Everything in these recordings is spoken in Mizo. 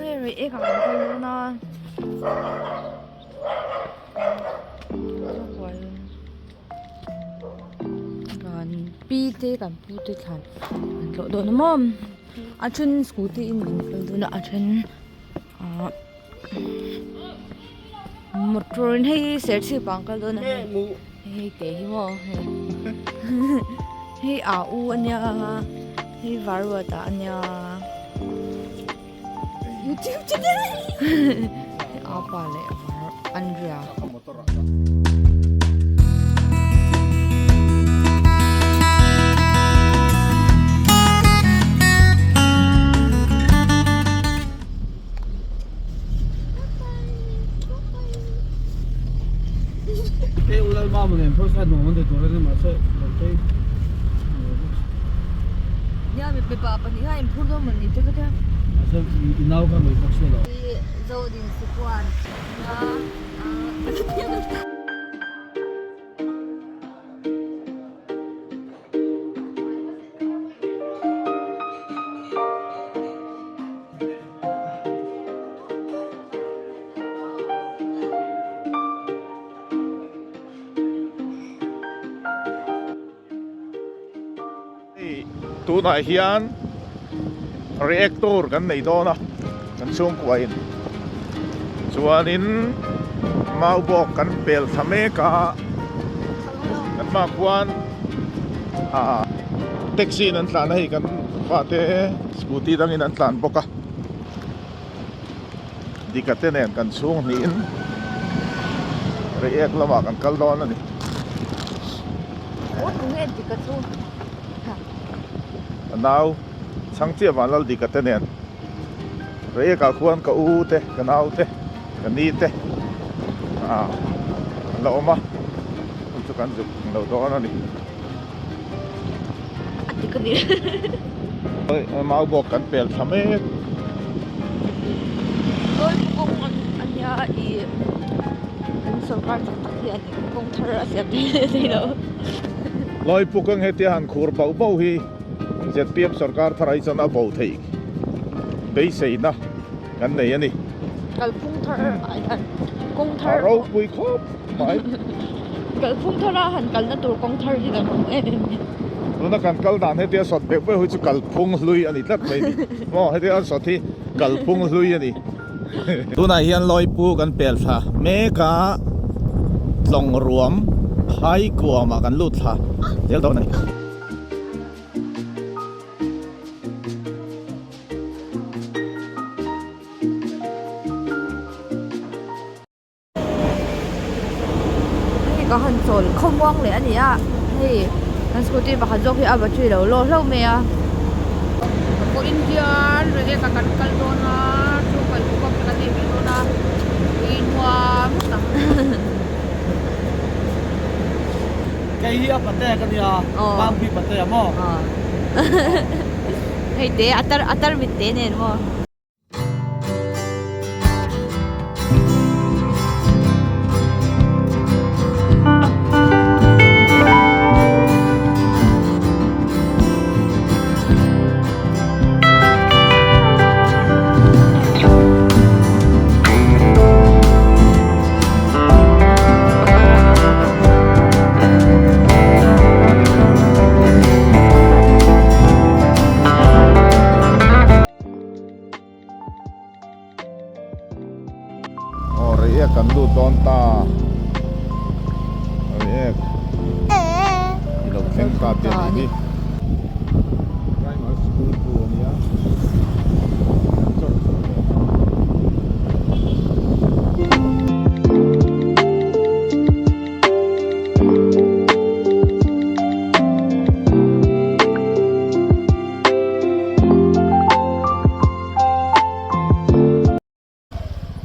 hei reiek ah kan kal dawn a kan pi te kan pu te thlan an tlawh dawn a maw a then scooty in kan kal dawn a a then ahh motor in hei serchhip ah an kal dawn a hei te hi maw hei hei a u ania hei varuat ah ania youtube channel apa leh var Andrea. Tunah hian reactor kan nei dawn a kan chhungkua in chuanin mau bawk kan pel thla mek a kan hmaah khuan ah taxi in an tlan a hei kan fate scooty dangin an tlan bawk a dika te nen kan chhung hnihin react lamah kan kal dawn a ni. A nau chhang chiah van lal dika te nen react ah khuan ka u te ka nau te ka ni te ah an la awm a chu chu kan zuk lo dawn a ni. Mau bawk kan pel thla mek. Lawipuk ang hetia han khur bauh bauh hi zpm sorkar thar ah hi chuan a bo theih beiseina kan nei a ni. Kalphung thar ah hian kawng thar a ropui khawp mai. Kalphung thar a han kalna tur kawng thar hi kan awm em em ni. Tuna kan kal dan hetia sawt beuh beuh hi chu kalphung hlui a ni tlat mai ni. Maw hetia an sawt hi kalphung hlui a ni. Tunah hian Lawipu kan pel thla mek a, tlawng ruam phai kuamah kan lut thla zel dawn a ni. Hei ka han chawl khawmuang leh a ni a hei kan scooty pakhat zawk hi a battery lo lawh hlauh mai a. Vawiin hian Rebecca kan kal dawn a chu kal bawk a kan ei ve dawn a ui nuam tak. Kei hi a pate ka nia Mangpui pate a maw. Hei te a tar a tar mit te nen maw. Aw reiek kan lut dawn ta reiek i lo thleng ta te a nih hi primary school chu a nia church a ni a.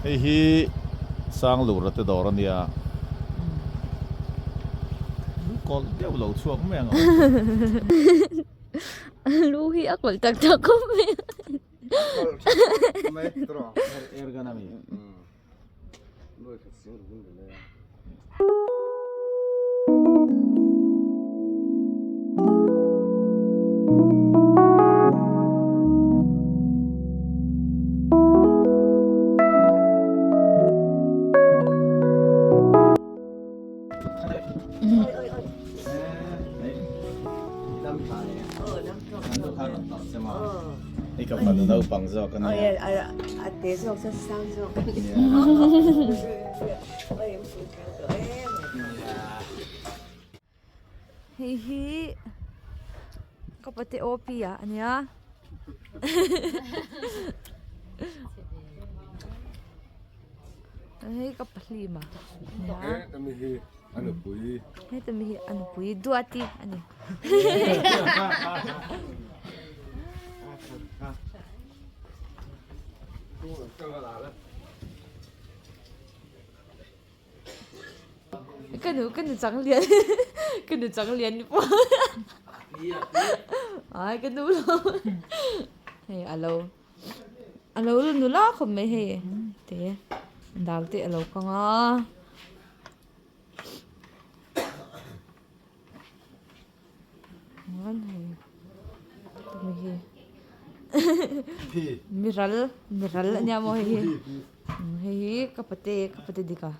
Hei hi Sanglura te dawr a nia lu kawlh deuh lo chhuak mai ang a Lu hi a kawlh tak tak khawp mai a. Hei ka fanu naupang zawk a nia. A te zawk chuan sang zawk a nia. Hei hi ka pate OP ah a nia. Hei ka pahlim a nia. Hemi hi a nupui. Hemi hi a nupui Duati a ni. Ka nu ka nu chang lian ka nu chang lian ni pawh ai ka nu lo hei a lo a lo nula khawp mai hei te dal te a lo kang a. Mi ral mi ral a nia maw hei hi hei hi ka pate ka pate dik a.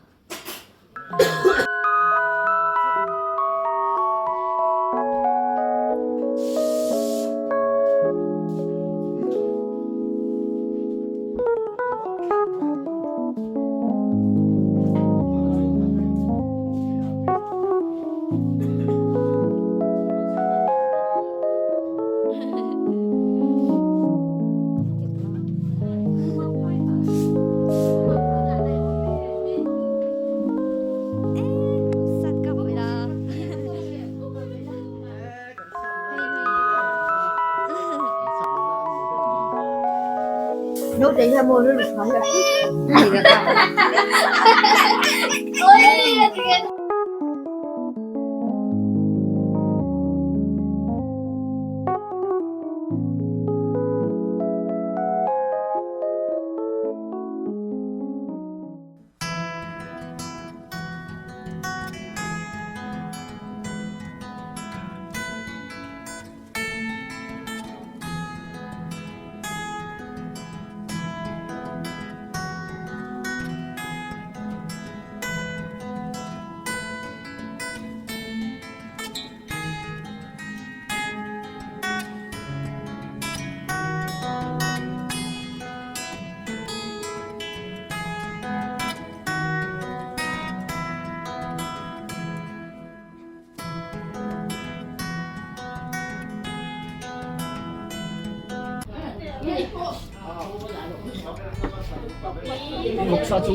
Vawksa chu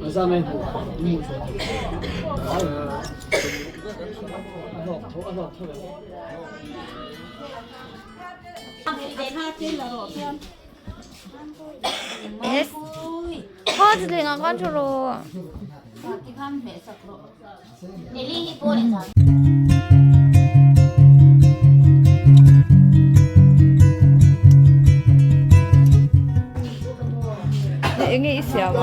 a zam e hmuh chhuah a hlawk tho em. Enge i siam a?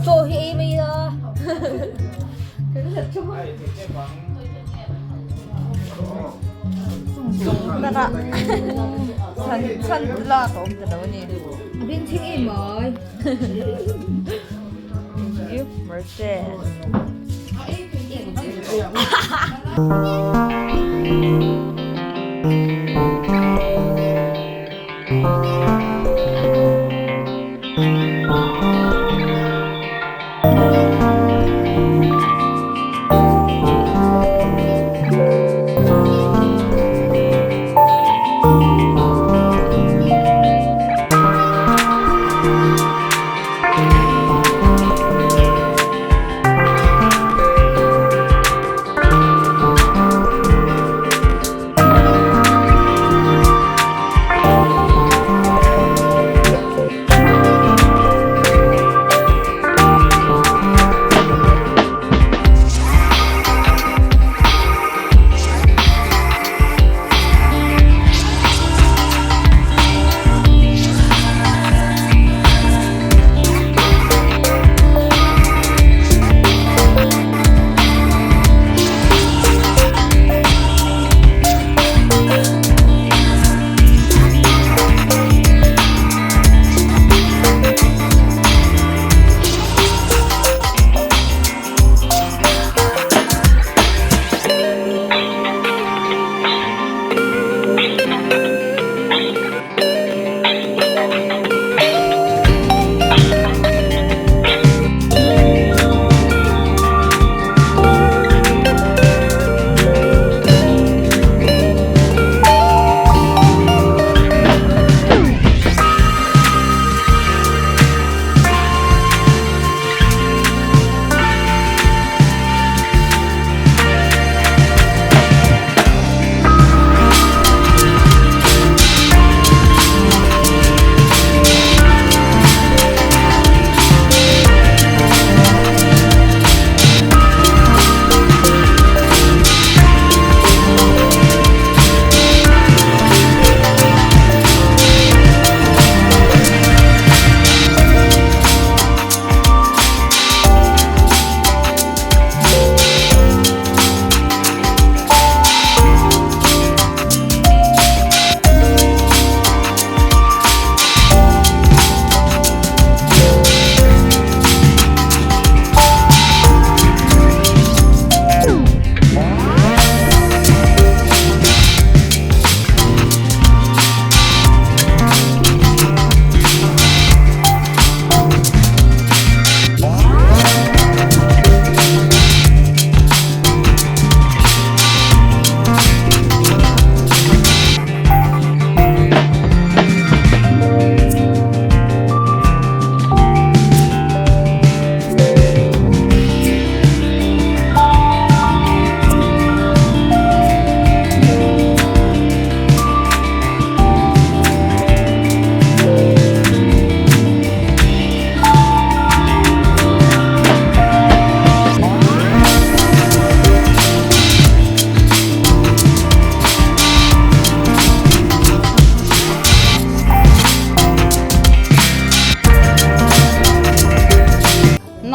Chaw hi ei mai ila. Chhan chhan lak a awm ta lo a ni. A beng thleng em mai. Thank you, Merce.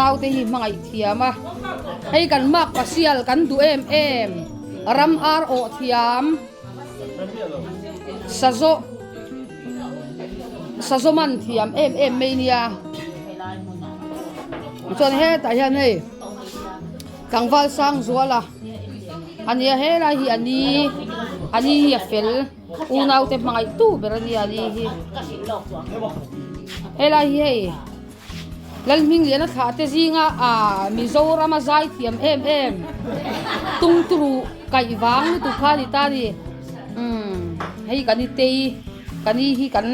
Naute hi hmangaih thiam a, hei kan mak pasial kan duh em em, ram ar awh thiam, sazaw sazaw man thiam em em mai nia. Chuan hetah hian hei tlangval sang zual a ania helai hi a ni a ni hi a fel. Unaute hmangaih tu ber a nia ni hi. Helai hi hei Lalhmingliana thlah te zinga ah Mizoram a zai thiam em em Tungturu kaih vang lutuk kha a ni ta a ni. Umm hei kan i tei ka ni hi kan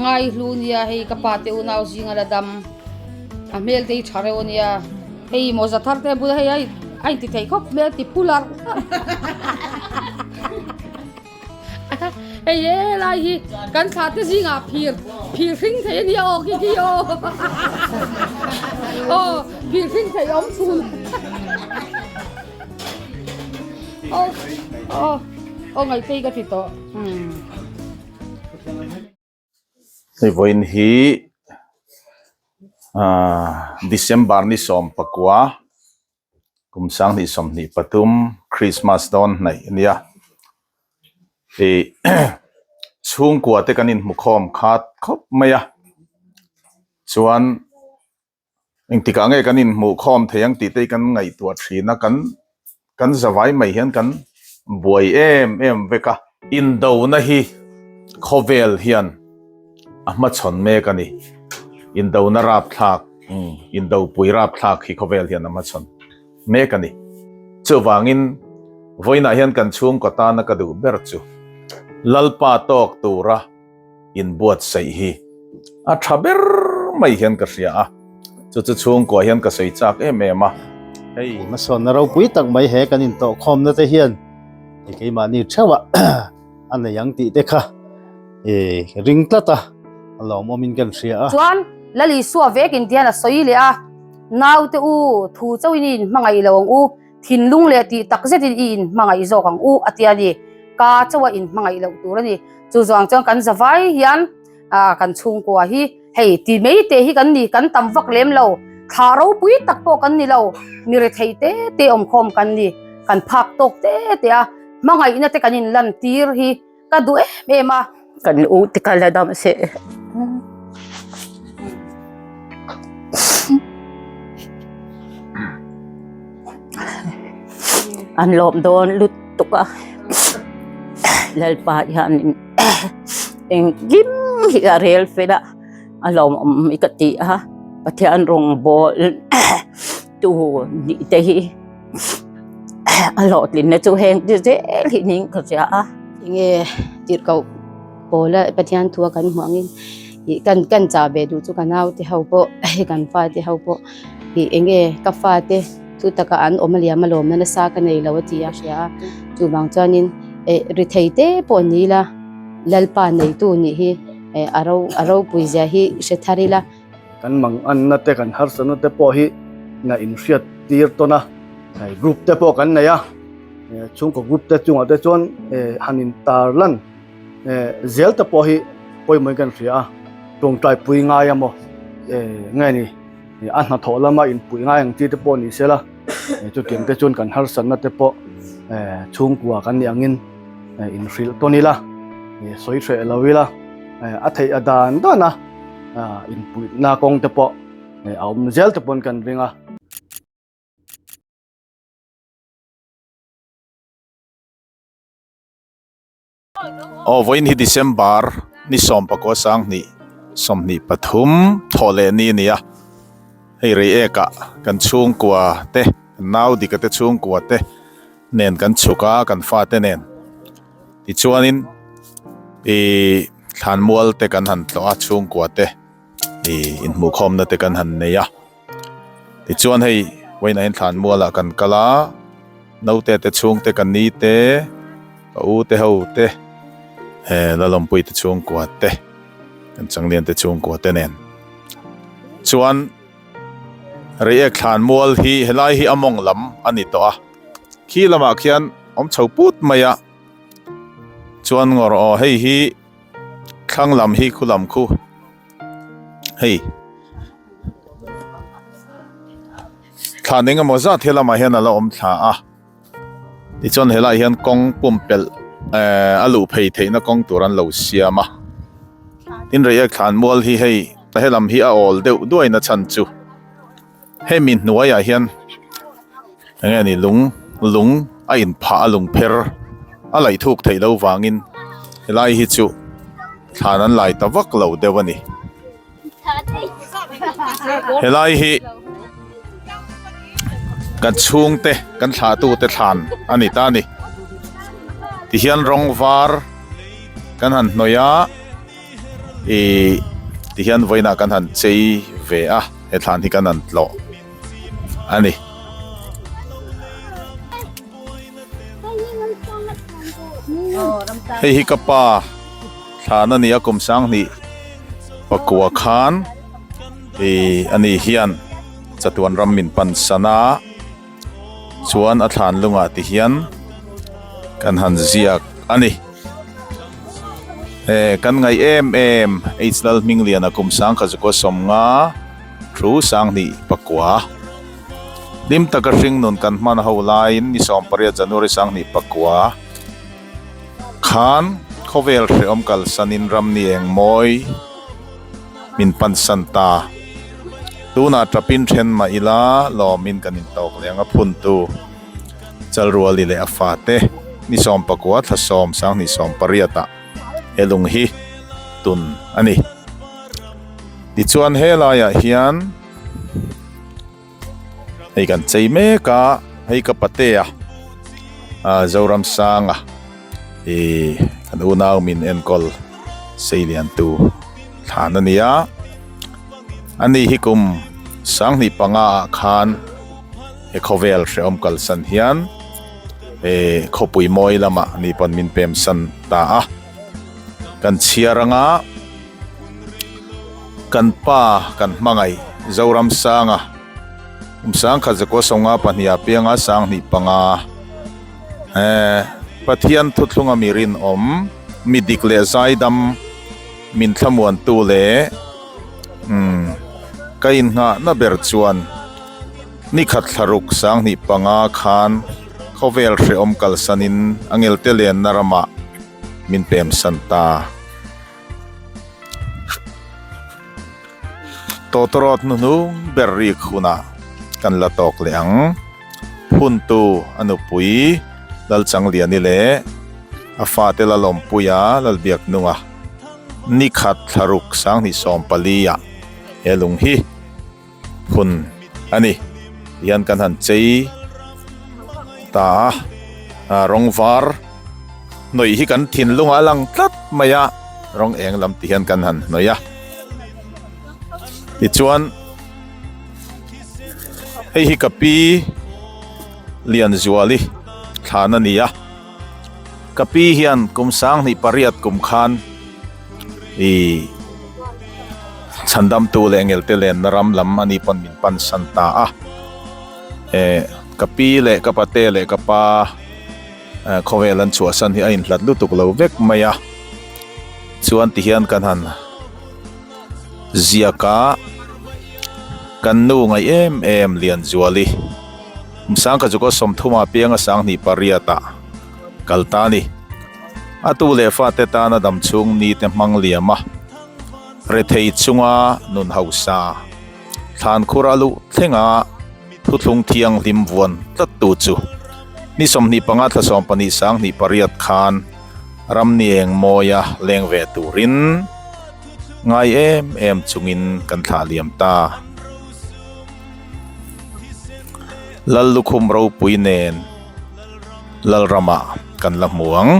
ngaihlu nia hei ka pa te unau zinga la dam a hmel te hi tha reuh a nia. Hei mawza thar te bula hei a inti thei khawp mai a ti phul ar Hei he lai hi kan thla te zingah phir phir hring thei a nia aw khi khi aw aw phir hring thei awm chhun aw aw aw ngaihpei ka ti tawh umm. Hei vawiin hi ahh December ni 19 kum 2023 Christmas dawn hnaih a nia ih chhungkua te kan inhmu khawm khat khawp mai a chuan Engtikah nge kan inhmuh khawm thei ang tih te hi kan ngaihtuah thin a, kan kan zavai mai hian kan buai em em vek a. Indona hi khawvel hian a hmachhawn mek a ni. Indona rapthlak, indopui rapthlak hi khawvel hian a hmachhawn mek a ni. Chuvangin vawiinah hian kan chhungkaw tana ka duh ber chu Lalpa tawk tura inbuatsaih hi a tha ber mai hian ka hria a, chu chu chhungkua hian ka sawi chak em em a, hei. Hmasawnna ropui tak mai he kan intawhkhawmna te hian keimahni theuhah a nei ang tih te kha ring tlat a, a lawmawmin kan hria a. Chuan Lal Isua vekin tihian a sawi leh a, Naute u, thu chauhin i inhmangaih lo ang u, Thinlung leh tih tak zetin i inhmangaih zawk ang u a ti a ni. Ka chauha inhmangaih loh tur a ni. Chu zawng chuan kan zavai hian kan chhungkua hi hei ti mai te hi kan ni, kan tam vak lem lo. Thlah ropui tak pawh kan ni lo, mi rethei te te awmkhawm kan ni. Kan phak tawk te te a, hmangaihna te kan inlan tir hi Ka duh em em a. Kan u te kha la dam se. An lawm dawn lutuk a. Lalpa hianin engkim hi a rel fel a, a lawmawm hi ka ti a. Pathian rawngbawl tu nih te hi. A hlawhtlinna chu heng ti zel hi ning ka hria a. Enge tirhkoh pawla Pathian thua kan hmuh angin ih kan kan chah ve duh chu ka naute ho pawh kan fate ho pawh ih enge ka fate thu taka an awm a liam a lawmna nasa ka nei lo a ti a hria a chuvang chuanin eh ri thei te pawh ni ila Lalpa neitu nih hi eh a ro a ropui zia hi hre thar ila. Kan manganna te kan harsatna te pawh hi na inhriat tir tawn a, group te pawh kan nei a, chhungkaw group te chungah te chuan han intar lan zel te pawh hi pawimawhin kan hria a, tawngtai pui ngai a maw nge ni a hnathawh lama inpuih ngai ang chi te pawh ni se la, chutiang te chuan kan harsatna te pawh chhungkua kan nih angin inhrilh tawn ila, sawi hreh lo ila a theih a dan dan a. Inpuihna kawng te pawh a awm zel te pawn kan ring a. Aw vawiin hi December ni 19 sanghnih 23 thawh leh ni a ni a, hei Reiek ah kan chhungkua te kan nau dika te chhungkua te nen kan chhuk a kan fate nen tichuanin ih Thlanmual te kan han tlawh a, chhungkua te ih inhmuhkhawmna te kan han nei a. Tichuan hei vawiinah hian thlanmualah kan kal a, naute te chhungte ka ni te, ka u te ho te, eh Lalawmpui te chhungkua te, kan Changlian te chhungkua te nen chuan Reiek thlanmual hi helai hi a mawng lam a ni tawh a, khi lamah khian awm chho put mai a. Chuan ngawr aw hei hi thlang lam hi khu lam khu hei. Thlan eng emaw zat he lamah hian a la awm thla a, tichuan helaiah hian kawng pumpelh ehh a luh phei theihna kawng tur an lo siam a, tin reiek thlan mual hi hei helam hi a awl deuh duai na chhan chu hemi hnuaiah hian eng nge ni lung lung a inphah a lung pher a laih thuk theih loh vangin helai hi chu thlan an lai ta vak lo deuh a ni. Helai hi kan chhungte kan thlahtute thlan a ni ta a ni tihian rawng var kan han hnawih a ihh tihian vawiinah kan han chei ve a he thlan hi kan han tlawh a ni. Hei hi ka pa thlan a ni a kum sanghnih pakua khan ih ani hian chatuan ram min pan san a chuan a thlan lungah ti hian kan han ziak a ni eh kan ngaih em em H Lalhmingliana kum sangkhat zakua sawmnga thu sanghnih pakua. Hlim taka hringnun kan hman ho laiin ni 18 January 2009 khan khawvel hrehawm kalsanin ram ni eng mawi min pansan ta. Tunah tapin then mah ila lawmin kan intawk leh ang a phuntu Chalruali leh a fate ni 19 thla 10 2018 ah he lung hi tun a ni. Tichuan helaiah hian. Hei kan chei mek a hei ka patea ah Zoramsanga ih kan unau min enkawl sei lian tu thlan a ni a ani hi kum 2005 ah khan he khawvel hrehawm kalsan hian eh khawpui mawi lamah ni pawn min pem san ta a kan chhiar anga. Kan pa kan hmangaih Zoramsanga kum 1000 zakua 52 ah pianga 2005 eh Pathian thuthlunga mi rinawm mi dik leh zaidam min thlamuantu leh umm ka innghahna ber chuan nikhat thlaruk 2005 khan khawvel hrehawm kalsanin angelte lenna ramah min pemsan ta. Tawtawrawt hnuhnung ber rik hunah kan la tawk leh ang. Phuntu a nupui Lalchangliani leh a fate Lalawmpuia Lalbiaknunga nikhat thlaruk 2024 ah he lung hi phun a ni. Tihian kan han chei ta a, rawng var hnawih hi kan thinlungah a lang tlat mai a, rawng eng lam ti hian kan han hnawih a. Tichuan hei hi ka pi Lianzuali thlan a ni a, ka pi hian kum 2008 kum khan ih chhandamtu leh ngelte lenna ram lam a ni pawn min pan san ta a eh ka pi leh ka pate leh ka pa eh khawvel an chhuahsan hi a inhlat lutuk lo vek mai a chuan tihian kan han ziak a kan nu ngaih em em Lianzuali 1930 ah pianga 2008 ah kal ta a ni. A tu leh fate tana dam chhung ni te hmang liam a, rethei chunga nun hausa, thlan khur a luh thlenga thuthlung thianghlim vuan tlat tu chu ni 25 thla 12 2008 khan ram ni eng mawia leng ve turin ngai em em chungin kan thlah liam ta. Lallukhum ropui nen. Lalrama kan la hmu ang.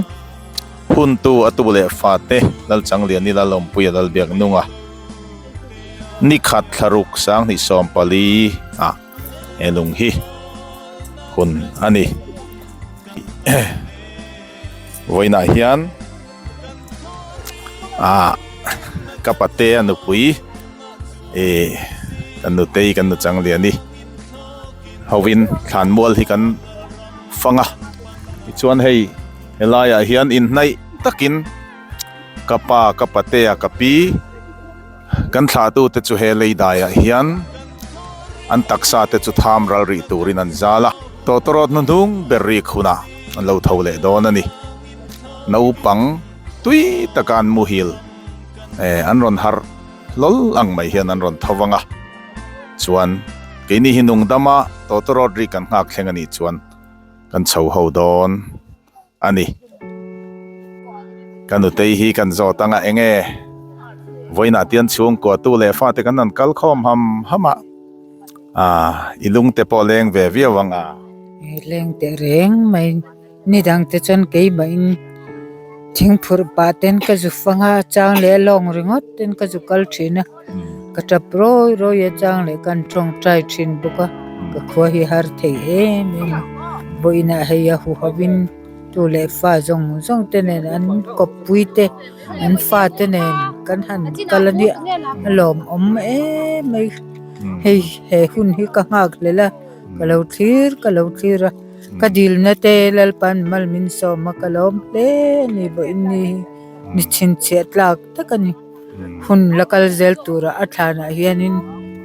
Huntu a tu leh fate Lalchangliani Lalawmpuia Lalbiaknunga nikhat thlaruk 2024 ah he lung hi hun a ni. Vawiinah hian ah ka patea nupui ih kan nutei kan nu Changliani hovin thlanmual hi kan fang a tichuan hei helaiah hian inhnaih takin ka pa ka patea ka pi kan thlah tute chu he lei daiah hian. An taksa te chu tham ral rih turin an zal a, tawtawrawt hnuhnung ber rik hunah an lo tho leh dawn a ni. Naupang tui taka an muhil eh an rawn harh hlawl ang mai hian an rawn tho vang a, chuan keini hi nungdama tawtawrawt rik kan nghak thleng a nih chuan kan chho ho dawn a ni. Ka nutei hi kan zawt anga enge vawiinah tian chhungkua tu leh fate kan han kal khawm ham ham a, ah i lungte pawh leng ve viau ang a. Leng teh reng mai ni dang te chuan keimahin thingphurh pah ten ka zu fang a, chang leh lawng ringawt ten ka zu kal thin a, ka tap rawi rawi a chang leh kan tawngtai thin bawk a, ka khua hi har thei em em a, vawiinah hei a huho in tu leh fa zawng zawng te nen an kawppui te an fa te nen kan han kal a nia a lawmawm em mai hei he hun hi ka nghak hlel a ka lo thlir ka lo thlir a. Ka dilna te Lalpan mal min sawm a ka lawm hle a ni vawiin ni hi ni chhinchhiah tlak tak a ni. Hun la kal zel tura a thlanah hianin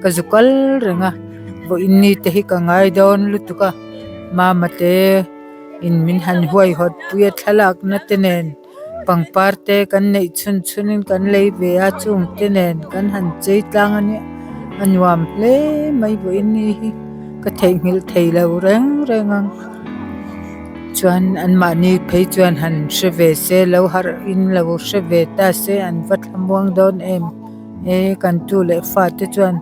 ka zu kal reng a, vawiin ni te hi ka ngai dawn lutuk a, mama te in min han huaihawt pui a thlalakna te nen pangpar te kan neih chhun chhunin kan lei ve a chung te nen kan han chei tlang a nia a nuam hle mai vawiin ni hi ka theihnghilh thei lo reng reng ang chuan anmahni phei chuan han hre ve se lo harh in lo hre ve ta se an va thlamuang dawn em e kan tu leh fa te chuan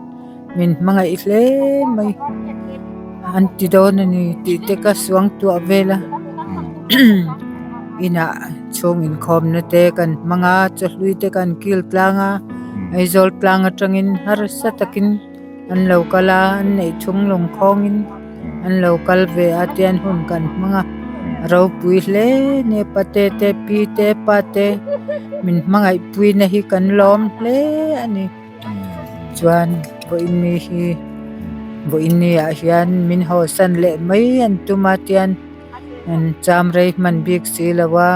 min hmangaih hle mai an ti dawn a ni tih te ka suang tuah vel a inah chhung inkhawmna te kan hmang a chawhlui te kan kil tlang a Aizawl tlang atangin harsa takin an lo kal a an neih chhung lawng khawngin an lo kal ve a tian hun kan hmang a a ropui hle nia pate te pi te pa te min hmangaih puina hi kan lawm hle a ni. Chuan vawiin hi vawiin ni ah hian min hawsan leh mai an tum a tian an cham rei hman bik si lo a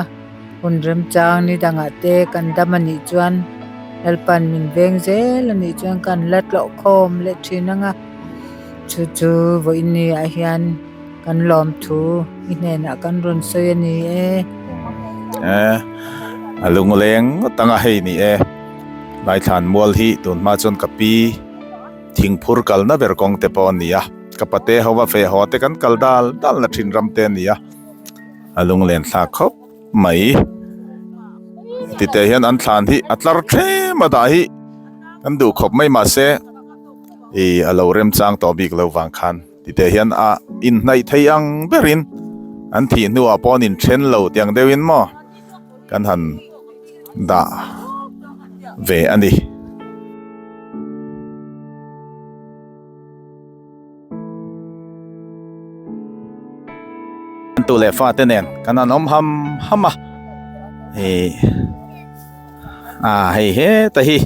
hun remchang ni dangah te kan dam a nih chuan Lalpan min veng zel a nih chuan kan la tlawh khawm leh thin ang a chu chu vawiin ni ah hian kan lawm thu i hnenah kan rawn sawi a ni e. E a lungleng ngawt ang a hei ni e. Laithlan mual hi tun hma chuan ka pi thingphur kalna ber kawng te pawh a ni a, ka pate ho va feh haw te kan kal dal dal na thin ram te a ni a, a lunglen thlak khawp mai. Titeh hian an thlan hi a tlar thlem a dah hi kan duh khawp mai mahse ih a lo remchang tawh bik lo vang khan titeh hian a inhnaih thei ang berin an thih hnuah pawh an inthen lo tiang deuhin maw. Kan han dah ve a ni. Tu leh fa te nen kan han awm ham ham a hei a hei heta hi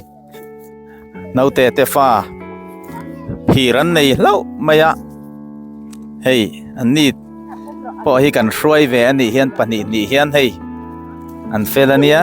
naute te fa phir an nei hlauh mai a hei an ni pawh hi kan hruai ve a nih hian pahnih hnih hian hei an fel a nia.